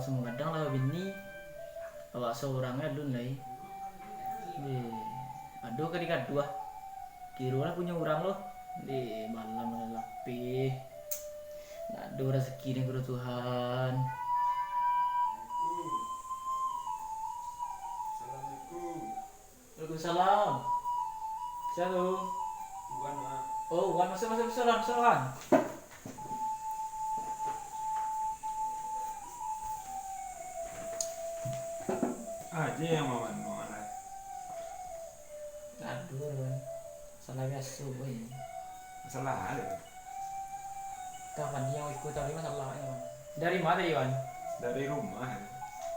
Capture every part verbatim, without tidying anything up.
Samo gadang lah bini, awak sorang alun lai. Deh, ado ka digaduah. Kiro lah punyo urang lo. Deh, malam lah lapeh. Ndak ado rasaki ni, guru Tuhan. Assalamualaikum. Waalaikumsalam. Sia tu? Wan, Mak. Oh, Wan, masuak, masuak, masuak, Wan, masuak, Wan. Aja yang mawan, mawan ai. Aduh, Wan. Salah biaso, boy. Masalah apo? Kapan dia iko tadi masalah, Wan? Dari ma tadi, Wan? Dari rumah.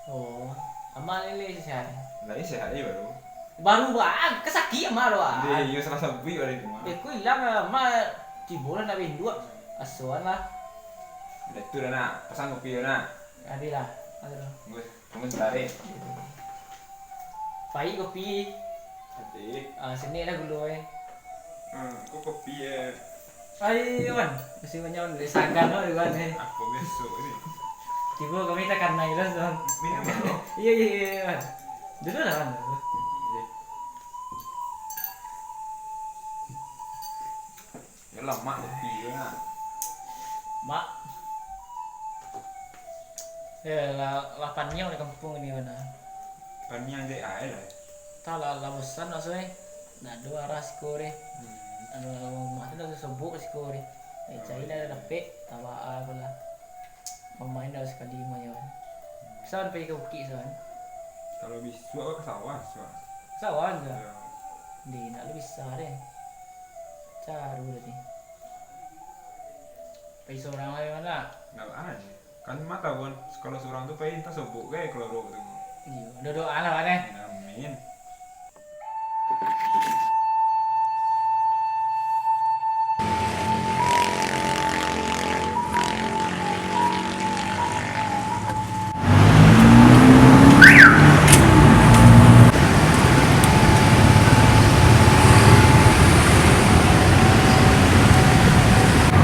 Oh, Amak lai sehat? Lai sehat, eh, baru. Baru, Wan, ka sakik Amak tu, Wan. Deh, iyo salah sabuik dari rumah. Eh, ko ilang, Amak tibo lah nak induak. Asuan lah. Dah tu dah nak, pasang kopi dah nak. Ado lah. Ado lah. Tunggu, tunggu sabanta, eh. Pai kopi. Ado. Ah, sini lah gulo, eh. Hmm, ko kopi, eh. Ai, Wan. Masih banyak, Wan. Dari sagan, Wan, Wan, eh. Apo biaso ni? Tibo kami takanai lah, Wan. Minum dulu. Iyo, iyo, iyo, Wan. Dulu lah, Wan. Iyo. Yalah, Mak kopi tu nak. Mak. Eh, lah, lah paniang di kampuang ni, Wan. Paniang dek aia lah. Tah lah, lah bosan maksudnyo. Ndak ado arah siko deh. Hmm. Ado rumah tu ndak sobok siko deh. Eh, cari lah dapek, tabaa apo lah. Bamain dah sakali rumah, Wan. Bisa pai ka bukik, Wan. Kalau bisuak ka sawah, bisuak. Sawah ka? Yo. Deh, ndak lo bisa deh. Caru tadi. Pai sorang lai, Wan, lah. Ndak baa je. Kan Mak tahu kan, kalau sorang tu pai antah sobok gai kalau roh tu. Iyo, dodoan lah, Wan, eh. Amin.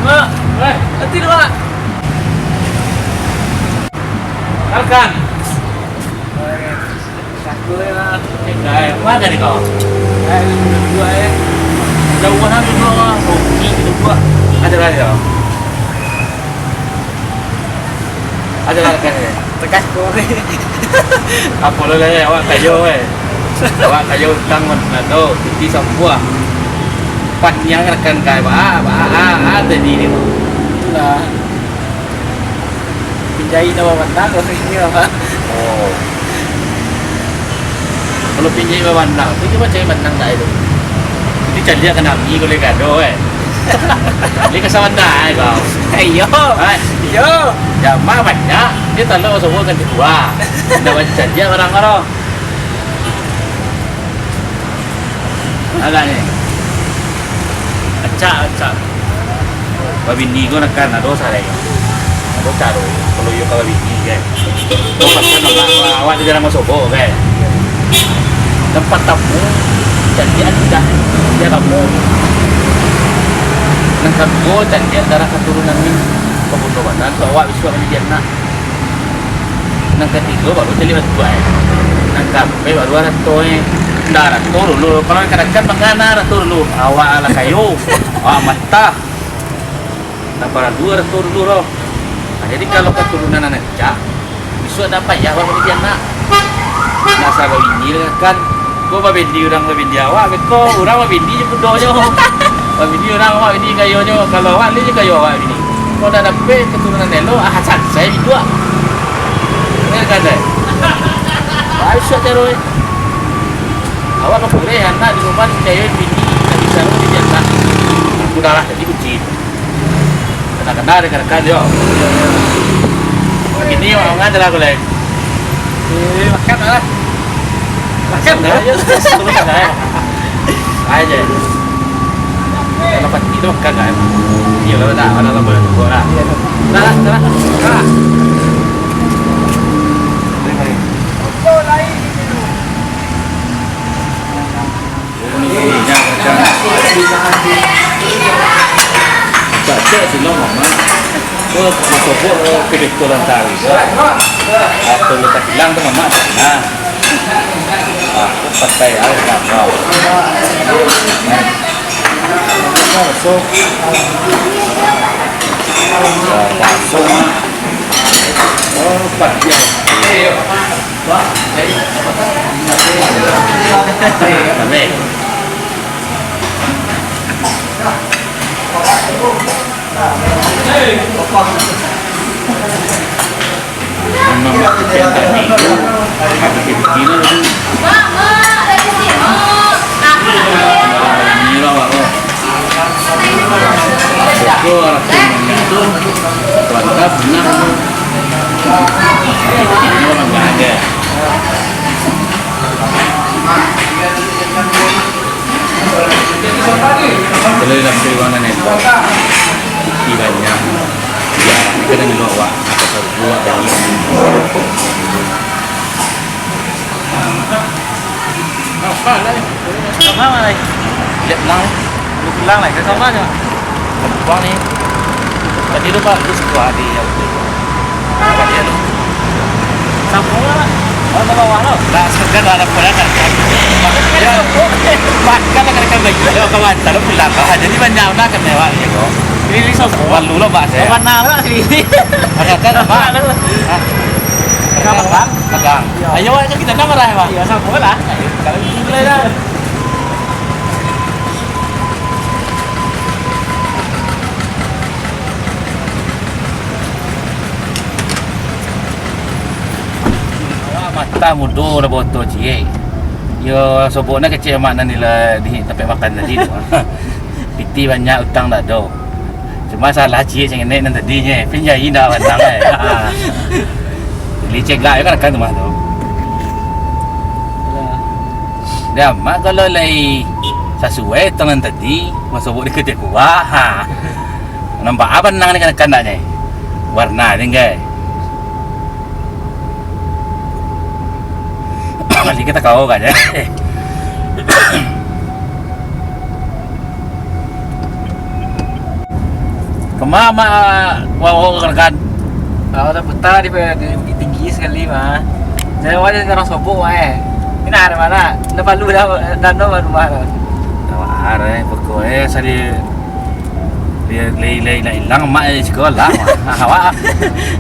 Mak, eh, nanti dulu, Mak. Makan. Satu ya, Mak. Eh, kai, ma tadi kau? Eh, dua, eh. Jauh mana duduk, Mak? Kopi duduk, Mak. Ada lah ya. Ada lah kan ya. Tegas kau. Apo lo lah, awak kayo, eh. Awak kayo utang, Mak, tu, titi sambuah. Paniang rakan kai, ba, ba, a, a, tadi ni. Itulah. Pinjai nama mandang, ini apa? Oh. Kalau pinjai bamanang, tu cuma cari mandang tak itu. Jadi caliak ka nami, kalau gado, eh. Jadi ka samandang, eh, kau. Eh, iyo. Eh. Iyo. Jama banyak, dia talok semua kan kedua. Dah baca caliak barang kau. Agak ni. Acak, acak. Babini ko nakan ado sarai. Ado caro. Kalau iyo ka babini kan. Ko pasan awak, awak tu jarang basobok kan. Nan partamo, caliak an indak. Dia kamu. Nan kaduo, caliak darah katurunan ni. Kabunuah badan, tu awak bisuak manjadi anak. Nan katigo baru caliak batuai. Nan kaampek baru arato, eh. Ndak arato dulu. Kalau kadang-kadang mangana arato dulu. Awak lah kayo. Awak matah. Ndak paralu arato dulu doh. Nah, jadi kalau katurunan nan rancak, bisuak ndak payah awak manjadi anak. Ndak salah bini kan. Ko babini urang babini awak, beko urang babini je budonyo. Babini urang awak bini kayonyo. Kalau awak ni je kayo awak bini. Ko ndak dapek katurunan elok, ah, sansai hiduik. Yo kan, deh? Baik sudah caro, eh. Awak ka pureh anak di rumah, cewek bini, tak bisa lo di anak. Udahlah, jadi kunci. Kena-kena rekan-rekan, yo. Ini orang aja lah, Gulai. Eh, makan lah. Makan lah. Ayo, terus makan lah. Aja. Kalau pagi tu makan lah. Iya, lah, dah, mana lah, boleh tunggu lah. Iya, dah. Dah, dah, dah. Dah. Boleh, boleh. Ini, ini, jangan, jangan. Baca sih lo, Mama. Ko, ko sobok, ko kebetulan tadi. Atau letak hilang tu, mamak. Nah. Ah, ko pakai air kapau. Nah. Masuk. Nah, masuk, Mak. Oh, pakai. Amin. Kalau dalam keuangan itu, bukti banyak. Ya, kadang di luar, apa tahu, luar banyak. Apa lah? Sama lah. Lihat pulang. Lihat pulang lah, sama aja. Buang ni. Tadi tu bagus tu, adi yang tu. Apa dia tu? Sambung lah. Oh, tak bawa lo. Dah, sekarang dah ada pula kan. Ya. Makan lah, kan, kan, baik. Kalau kawan, kalau pulang, ah, jadi banyak lah kan lewat ni, kok. Ini sambung. Lalu lo, Pak, saya. Kawan nama sih? Ada kan, Pak? Ada. Ah. Ada, Pak? Pegang. Ayo, ayo, kita nama lah, Pak. Iya, sambung lah. Ayo, kalau gitu mulai dah. Mata mudo lah boto ciek. Yo, sobok nan kecek amak nan di, di tampek makan tadi tu. Pitih banyak, utang tak ado. Cuma salah ciek cak nenek nan tadi nyo, pinjai indak pandang ai. Ha. Licek gak yo kan, kan rumah tu. Dah, mak kalau lai sasuai utang nan tadi, masobok di ketiak kuah. Ha. Nampak apa nang ni kan, kan ndak nyo? Warna ni, guys. Balik kita kau kan, ya. Kama mak wawak kan? Awak dah putar di, di Bukittinggi sakali mah. Jadi awak jadi urang sobok, wah, eh. Ini hari mana? Dah palu dah, dah, dah, dah, dah. Awak hari, eh, pokok, eh, sari, lai, lai, lai nak ilang mak dari sikolah. Awak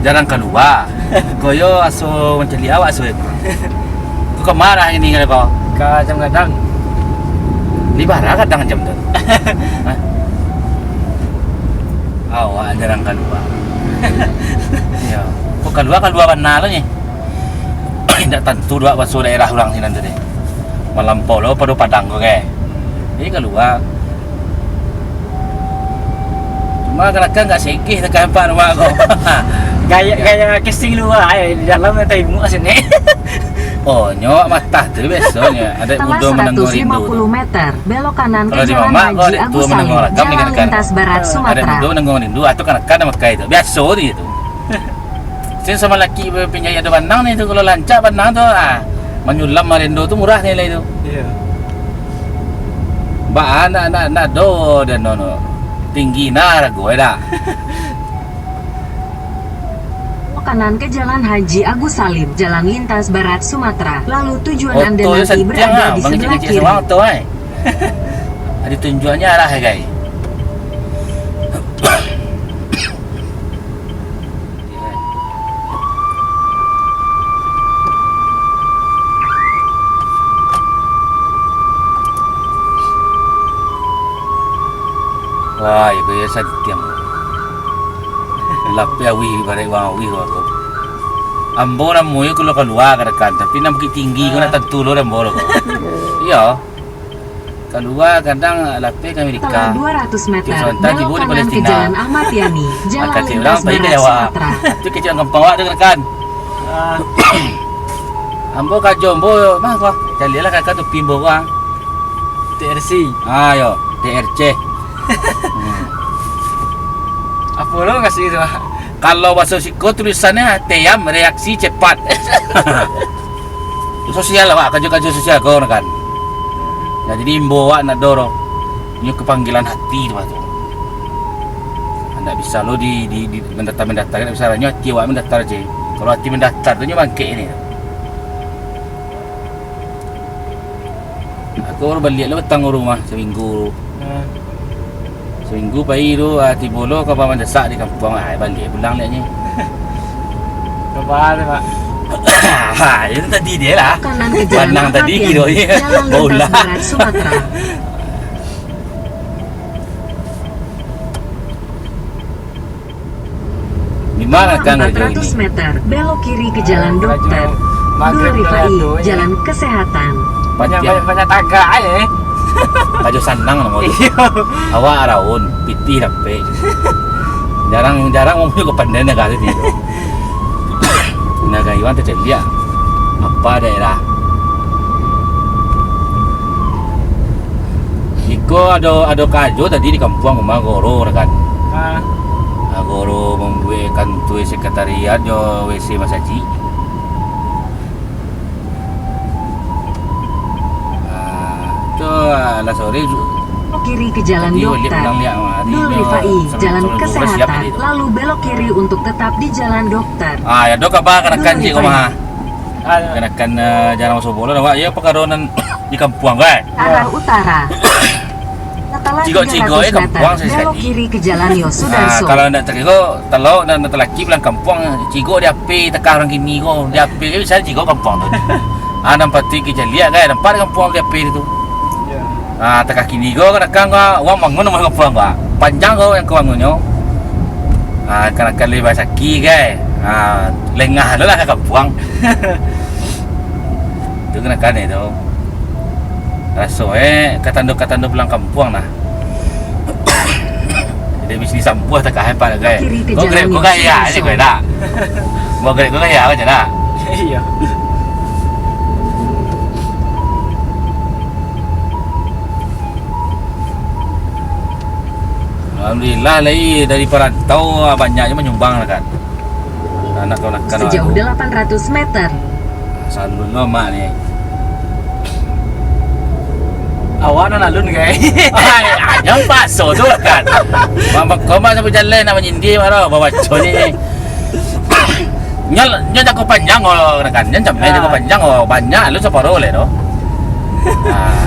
jarang kalua. Koyo aso mancaliak awak aso. Ko ka ma ari ko? Ka Jam Gadang. Di bara gadang jam tu? Hah? Awak jarang kalua. Iyo. Ko kalua, kalua bana lo nyo. Indak tantu doh baso daerah urang sinan tu deh. Malampau lo pado Padang ko, kan. Jadi kalua. Cuma kadang-kadang agak segeh takah nampak rumah ko. Gaya, gaya casing lua, eh, di dalam nan taimuk sini. Oh, nyo matah tu biasonyo. Adaik mudo manangguang rindu tu. Setelah seratus lima puluh meter, belok kanan ke Jalan Haji Agus Salim, jalan lintas barat Sumatera. Kalau di mamak ko, adaik tuo manangguang rindu, atau kadang-kadang makai tu. Biaso tu. Sen samo laki pinjai ado banang ni tu, kalau lancak banang tu, ah, manyulam marendo tu murah nilai tu. Iyo. Baa, nak, nak, nak do dan no, no. Tinggi nah harago e dah. Kanan ke Jalan Haji Agus Salim, jalan lintas barat Sumatera. Lalu tujuan Anda nanti berada di sebelah kiri. Oto yo santiang ah, bang, cik-cik surang oto ai. Ado tunjuaknyo arah, gai. Wah, iko yo santiang. Lapeh awih, barek wang awih ko. Ambo namonyo kalua-kalua ka dekan, tapi nan Bukittinggi ko nak tantu lo dek ambo lo ko. Iyo. Kalua kadang lapeh ka Amerika. Setelah dua ratus meter, belok kanan ke Jalan Ahmad Yani, jalan lintas barat Sumatera. Tu kecek urang kampung awak tu, rekan. Ah. Ambo karajo ambo, mah, wah, caliaklah kakak tu pimbo, wah. T R C. Ah, yo, T R C. Hmm. Apo lo kasih tu, ah? Kalau baso siko tulisannyo, Team Reaksi Cepat. Sosial awak, karajo-karajo sosial ko, kan. Nah, jadi imbau awak nak do, nyo kapanggilan hati tu, tu. Ndak bisa lo di, di, di mandaftar-mandaftar, ndak bisa, nyo ati awak mandaftar je. Kalau ati mandaftar tu nyo bangkek ni. Aku baru baliak lo patang rumah saminggu. Hmm. Saminggu pai tu, ah, tibo lo kaba mandesak di kampuang, ah, baliak pulang liaknyo. Kaba tu, Pak? Ha, itu tadi dia lah. Kanan ke jalan Manang tadi Marhatian, kiro je. Jalan Lintas Barulah. Barat Sumatera. Di mana kan rajo ini? Empat ratus meter, belok kiri ke Jalan Dokter Nur Rifai, Jalan Kesehatan. Banyak, banyak, banyak tagak aja, eh. Rajo Sanang nama tu. Iya. Awak araun, pitih dapek. Jarang, jarang mau juga pandai negara tu. Nah, gayuan terceliak. Apa daerah? Iko ado, ado karajo tadi di kampuang rumah guru kan. Ah. Ah, guru mambuek kantua sekretariat jo W C masajik. Ah, tu, ah, lah sore ju-, kiri ke Jalan Dokter Nur Rifai, Jalan Kesehatan, lalu belok kiri untuk tetap di Jalan Dokter. Ah, ya, dok apa kanakan cik kau mah? Kanakan, eh, jarang sobo lo, awak, ya, pakaronan di kampuang, kan? Arah utara. Setelah Cigok-cigok, eh, tiga ratus meter, kampuang sakali. Belok kiri ke Jalan Yosudarso. Ah, kalau ndak takiro, kalau ndak, ndak talaki pulang kampuang, cigok di H P, takah urang kini ko, di H P je bisa cigok kampuang tu. Ah, nampak tu kecaliak, kan? Nampak di kampuang di H P tu. Iya. Ah, takah kini ko, kadang-kadang ko, urang bangun rumah kampuang ko. Panjang ko yang ka bangannyo. Ah, kadang-kadang lai basaki, kan? Ah, lengah lo lah ka kampuang. Tu kadang-kadang tu. Raso, eh, katando-katando pulang kampuang lah. Jadi, bisi disampuah takah, eh, Pak, kan? Kiri ke Jalan Yosudarso. Kau Grab, kau gaya, eh, kau dak? Kau Grab, kau gaya, kau dak? Iya. Alhamdulillah, lai dari parantau, ah, banyak je manyumbang lah, kan. Anak kau nak kan. Sejauh delapan ratus meter. Salun lo mak ni. Awak nan alun, gai. Ai, anyo paso tu, kan. Mak, mak, kau mak sampai jalan nak manyindir, mak, dah babaco ni. Nyo, nyo jago panjang, oh, kan. Nyo cameh jago panjang, oh, banyak lu saparo leh tu. Ah.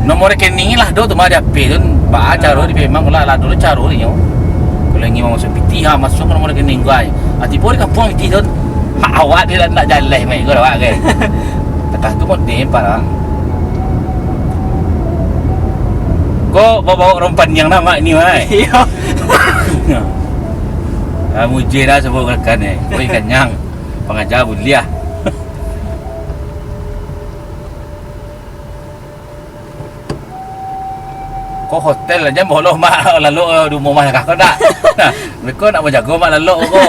Nomor rekening lah do tu mah di H P tu. Ba caro di memang lah, lah dulu caro ni nyo. Kalau ingin masuk pitih, ha, masuk nomor rekening gua. Ah, tibo di kampuang pitih tu. Ha, awak dia nak jaleh mai ko awak kan. Takah tu model parah. Ko bawa orang panjang nama ni, mai. Iya. Ah, mujur dah sebut rakan ni. Koi kanyang. Pangaja buliah. Ko hotel aja boloh mak lalok di rumah kah ko dak? Nah, beko nak bajago mak lalok ko.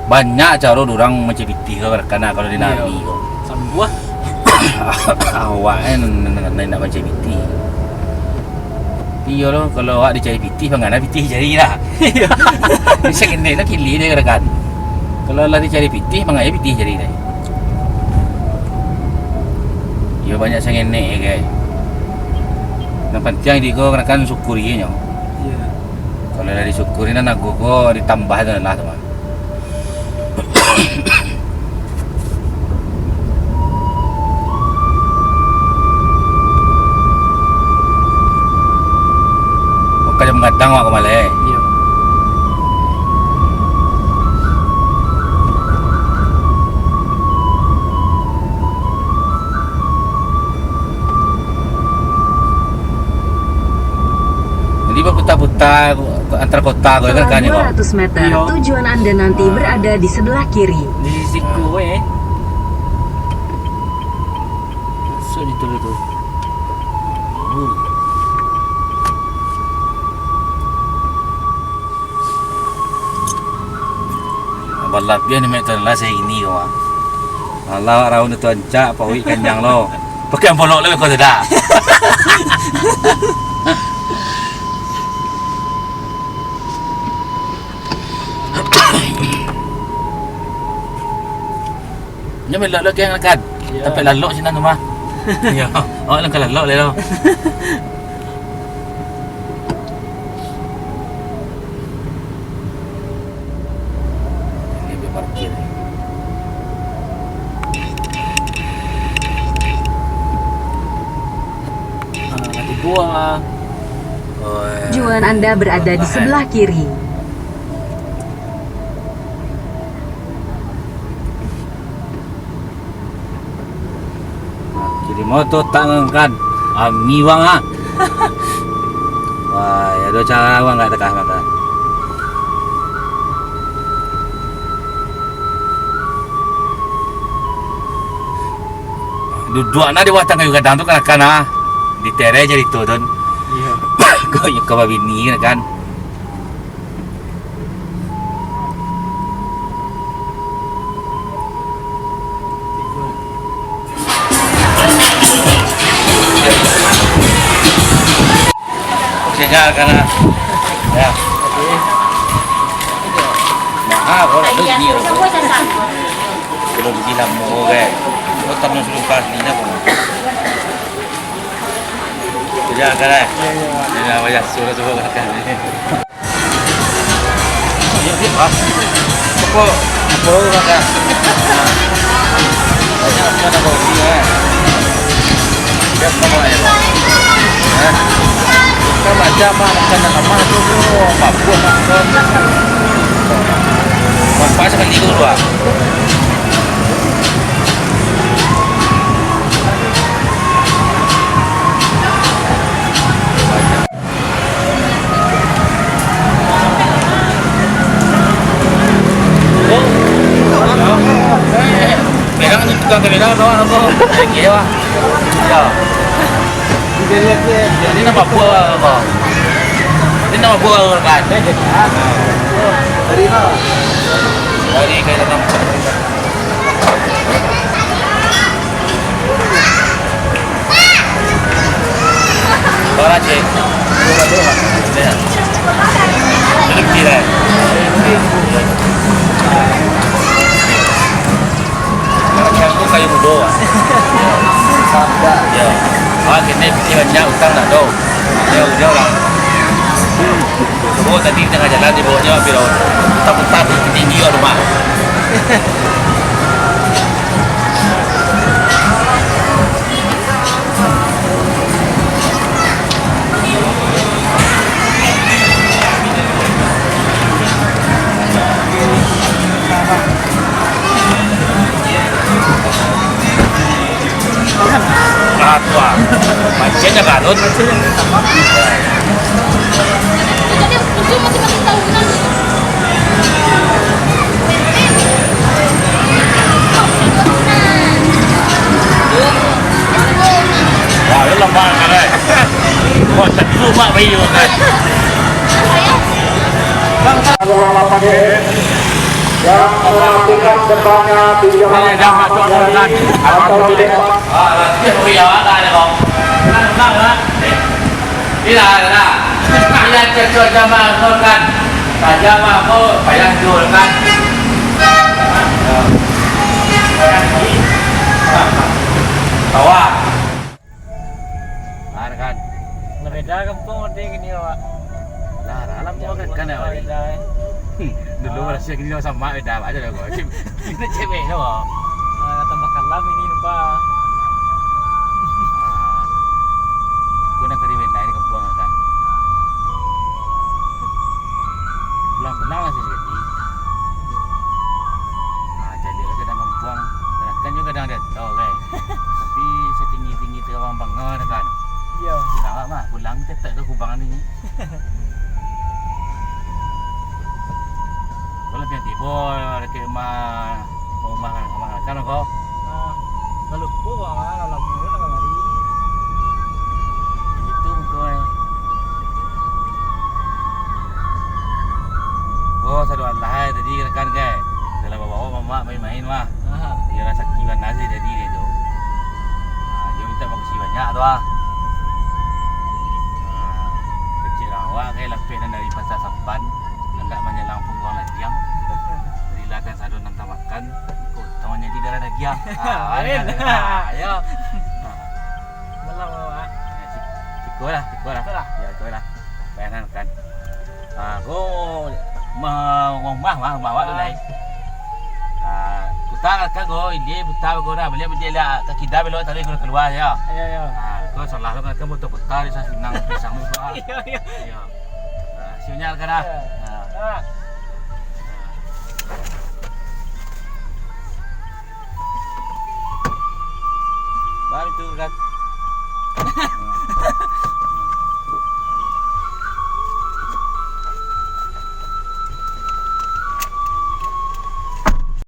Banyak caro urang mancari pitih ko, rakan, kalau di nari ko. Sambuah. Awak kan nak, nak, nak mancari pitih. Iyo lo, kalau awak dicari pitih, mangana pitih cari lah. Iyo. Bisa kena lah kili dia, rakan. Kalau lah dicari pitih, mangana pitih cari lah. Iyo, banyak sangenek, ya, guys. Yang penting di ko, rakan, syukuri nyo. Iya. Kalau lah disyukuri, nah, nago ko ditambah tu lah, teman. Bukan jam gadang awak ka malai. Iya. Jadi baputa-puta antar kota ko kan. Setelah kan, dua ratus meter, iyo, tujuan Anda nanti, ah, berada di sebelah kiri. Di siko, eh. Masuk di tu, tu. Hmm. Balabiah ni mek tu lah, saya ini ko, ah. Alah, raun tu ancak, pauik kanyang lo. Pakai ambolok lo ko tu dah. Nyo melok lo kan, kan? Iyo. Tampek lalok sinan tu mah. Iyo. Awak nan ka lalok lai lo. Ini dia parkir. Ah, nanti buang. Oh, eh. Tujuan Anda berada di sebelah kiri. Jadi moto tak ngangkat. Ami wang ah. Wah, ya do cara wang kat tengah makan. Duduak nah di batang kayu gadang tu kanakan ah. Diterai carito tu. Iyo. Kau yang kau babini kan. Sejak kana. Ya. Mahal, kalau ada gini, kalau beli lamo, kan. Kalau tamu suruh pas ni, dah, Sejak kana. Ya, ya. Ya, wajah, suruh, suruh, kan. Iyo, Dit, ah. Pokok, pokok, Kak. Nah. Banyak, banyak kopi, eh. Siap, sama, ya, Pak. Eh. Kan macam, ah, makan nak kamar tu, tu, apa-apa, nak, tu. Nampak sekali tu, ah. Merang tu tukang kamera, kawan aku. Lagi, wah. Ya. Ini nama buah apa? Ini nama buah kan? Dari mana? Dari Kalimantan. Orang cek. Ya. Duduk tirai. Kalau aku kayu mudo, ah. Ya. Ah, kini pikir banyak utang nak do. Ya, udah lah. Semua tadi tengah jalan di bawahnya, tapi lo putar-putar tinggi kat rumah. Ah, tua. Mancingnya garut. Wah, itu lambat sangat. Wah, tentu mak bayi tu kan. Yang menantikan depannya di jalan atau di depan. Ah, dia beri awak tak ada kau. Tenang, tenang, tenang. Tidak, tidak. Tidak cocok jamaah makan. Saja mah kau payah jual kan. Tawa. Ah, kan. Lah beda kampung ode kini, Pak. Lah, alam tu kan, kan, ya, Pak? Beda, eh. Hmm, dulu. Ah. Rasa kini sama beda aja lah, Pak. Kita cewek tu, Pak. Ah, tambah kalam ini, Pak. Ah. Kau nak kari benda ini kampung, kan? Pulang-pulang lah sakali. Ah, jadi lah kadang kampuang. Kadang kan juga kadang dia tahu kan. Tapi setinggi-tinggi terawang bangau dah kan. Iya. Pulang lah mah, pulang tetap ke kubang ni. Kalau pian tibo dekat rumah, rumah, rumah kan kau. Ah, lalu po, ah, lalu po, nak kamari. Itu kau, eh. Oh, sado alah, eh, tadi rakan, kai. Dalam bawa mamak main-main, mah. Aha. Iyo, rasaki bana sih jadi dia tu. Ah, dia minta makasih banyak tu, ah. Ah, kecil awak, kai, lapeh nan dari Pasar Sapan, handak manyalang pungguang ladiang. Rilakan sado nan tamakan, kotong jadi darah daging. Ya. Ah, Lain. Ah, yo. Ah. Malam awak. Ya, ci- ciko lah, ciko lah. Ciko lah. Ya, ciko lah. Bayangkan kan. Ah, ko ma rumah mah, rumah awak tu Ah. lai. Ah, puta kan ko, ini puta ko dah, beliau dia lah, ka kida belok tadi ko kalua yo. Ayo, ayo. Ah, ko salah lo kan, kan motor puta di Sasinang pisang tu. Iya, iya. Yo. Ah, siunya kan dah. Ah. Ah. Baru tu kan.